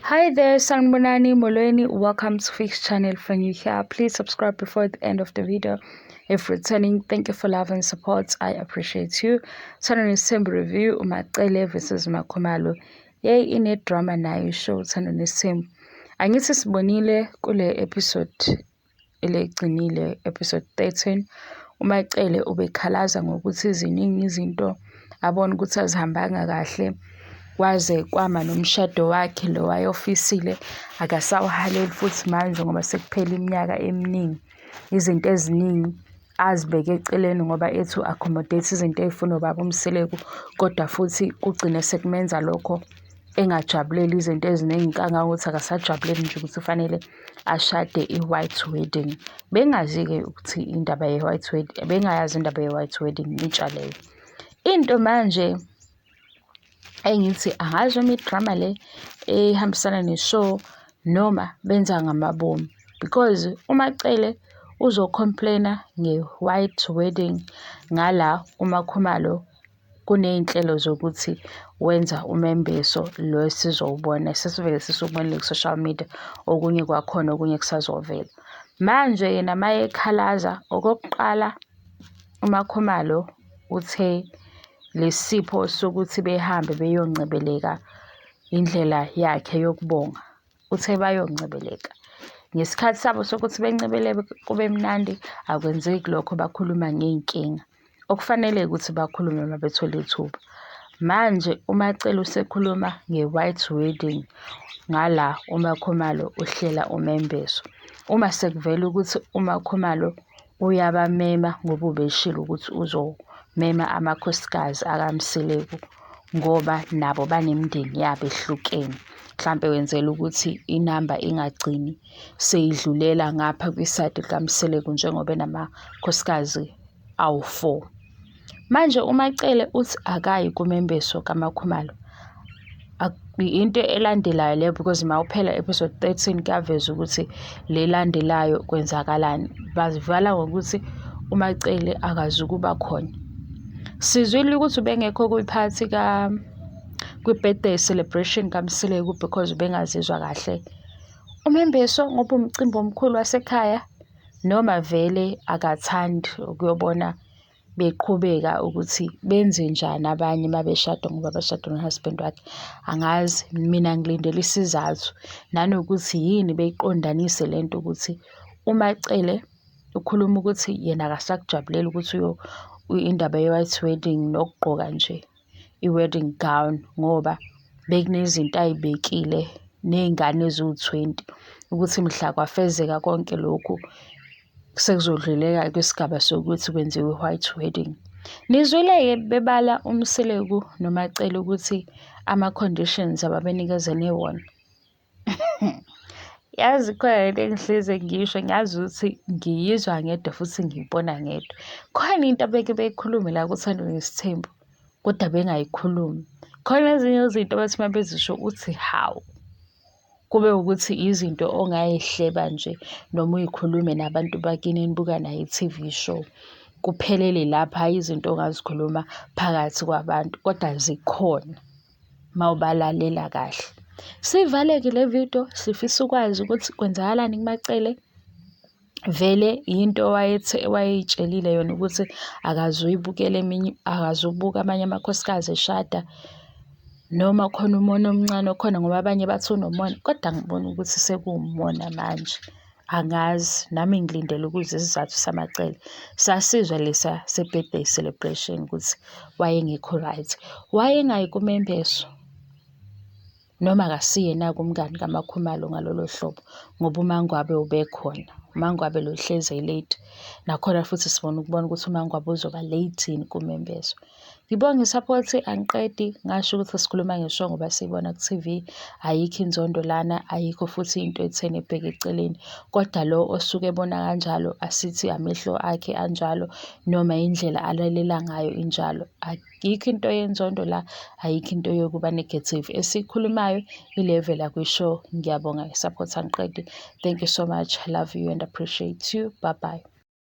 Hi there, Sanibonani Molweni. Welcome to Fix Channel. For new here, please subscribe before the end of the video. If returning, thank you for love and support. I appreciate you. Uthando Nesithembu review, uMaCele versus MaKhumalo. Yey, ine-drama nayo show Uthando Nesithembu. Angithi sibonile kule episode elegcinile, episode 13, uMaCele ubekhalaza ngokuthi ziningi izinto abona ukuthi azihambanga kahle, kwaze kwama nomshado wakhe lo wayofisile akasawuhaleli futhi manje ngoba sekuphele iminyaka eminingi, izinto eziningi azibeke eceleni ngoba ethi u-accommodate izinto ey'funwa ubaba uMseleku, kodwa futhi kugcine sekumenza lokho engajabuleli izinto eziningi kangangokuthi akasajabuleli nje ukuthi kufanele ashade i-white wedding. Bengazi-ke ukuthi indaba ye-white wedding, bengayazi indaba ye-white wedding intsha leyo. Into manje engithi angazi noma i-drama le ehambisana ne-show noma benza ngamabomu, because uMaCele uzo-complain-a nge-white wedding ngala uMaKhumalo kuney'nhlelo zokuthi wenza umembeso lo esizowubona, sesivele sesiwubonile ku-social media, okunye kwakhona okunye kusazovela. Manje yena mayekhalaza okokuqala uMaKhumalo uthe lesi sipho sokuthi behambe beyoncebeleka indlela yakhe yokubonga. Uthe bayoncebeleka. Ngesikhathi sabo sokuthi bencebeleke kube mnandi, akwenzeki lokho, bakhuluma ngey'nkinga okufanele ukuthi bakhulume uma bethole ithuba. Manje uMaCele usekhuluma nge-white wedding, ngala uMaKhumalo uhlela umembeso. Uma sekuvela ukuthi uMaKhumalo uyabamema ngoba ubeshilo ukuthi uzomema amakhosikazi akaMseleku ngoba nabo banemindeni yabo ehlukene. Mhlampe wenzela ukuthi inamba ingagcini seyidlulela ngapha kwisayidi likaMseleku njengoba enamakhosikazi awu-4. Manje uMaCele uthi akayi kumembeso kaMaKhumalo. Into elandelayo leyo, because mawuphela episode 13 kuyaveza ukuthi le landelayo kwenzakalani. Bazivala ngokuthi uMaCele akazukuba khona. Sizwile ukuthi ubengekho kwiphathi ka kwi-birthday celebration kaMseleku because ubengazizwa kahle. Umembeso ngoba umcimbi omkhulu wasekhaya, noma vele akathandi ukuyobona beqhubeka ukuthi benze njani abanye uma beshada ngoba bashada no-husband wakhe. Angazi, mina ngilindele isizathu nanokuthi yini beyiqondanise le nto ukuthi uMaCele ukhuluma ukuthi yena akasakujabuleli ukuthi indaba ye-white wedding nokugqoka nje i-wedding gown ngoba bekunezinto ay'bekile ney'ngane eziwu-20 ukuthi mhla kwafezeka konke lokhu sekuzodluleka kwisigaba sokuthi kwenziwe i-white wedding. Nizwile-ke bebala uMseleku noMaCele ukuthi ama-conditions ababenikezene wona. Yazi khona lento engihleze ngiyisho, ngiyazi ukuthi ngiyizwa ngedwa futhi ngiyibona ngedwa. Khona into abeke beyikhulume la kuThando Nesithembu kodwa bengayikhulumi. Khona ezinye izinto abathi uma bezisho uthi hawu, kube ukuthi izinto ongayihleba nje noma uyikhulume nabantu bakini enibuka nayo i-T_V show. Kuphelele lapho, hhayi izinto ongazikhuluma phakathi kwabantu kodwa zikhona mawubalalela kahle. Sivale-ke le video, sifisa ukwazi ukuthi kwenzakalani kuMaCele. Vele yinto wayey'tshelile yona ukuthi akazuyibukela eminye, akazubuka amanye amakhosikazi eshada, noma khona umona omncane okhona ngoba abanye bathi unomona, kodwa angiboni ukuthi sekuwumona manje. Angazi, nami ngilindele ukuzwa isizathu saMaCele. Sasizwa lesa se-birthday celebration ukuthi wayengekho right. Wayengayi kumembeso noma akasiyena-ke umngani kaMaKhumalo ngalolo hlobo ngoba uMaNgwabe ubekhona. UMaNgwabe lo uhlezi e-late. Nakhona futhi sibona ukubona ukuthi uMaNgwabe uzoba late yini kumembeso. Ngibonge i-support, angiqedi ngasho ukuthi sikhuluma nge-show ngoba siyibona ku-T_V. Ayikho inzondo lana, ayikho futhi into etheni ebheke eceleni. Kodwa lo osuke ebona kanjalo asithi amehlo akhe anjalo noma indlela alalela ngayo injalo. Ayikho into yenzondo la, ayikho into yokuba negative. Esiyikhulumayo ile evela kwi-show. Ngiyabonga i-support, angiqedi. Thank you so much. Love you and appreciate you. Bye bye.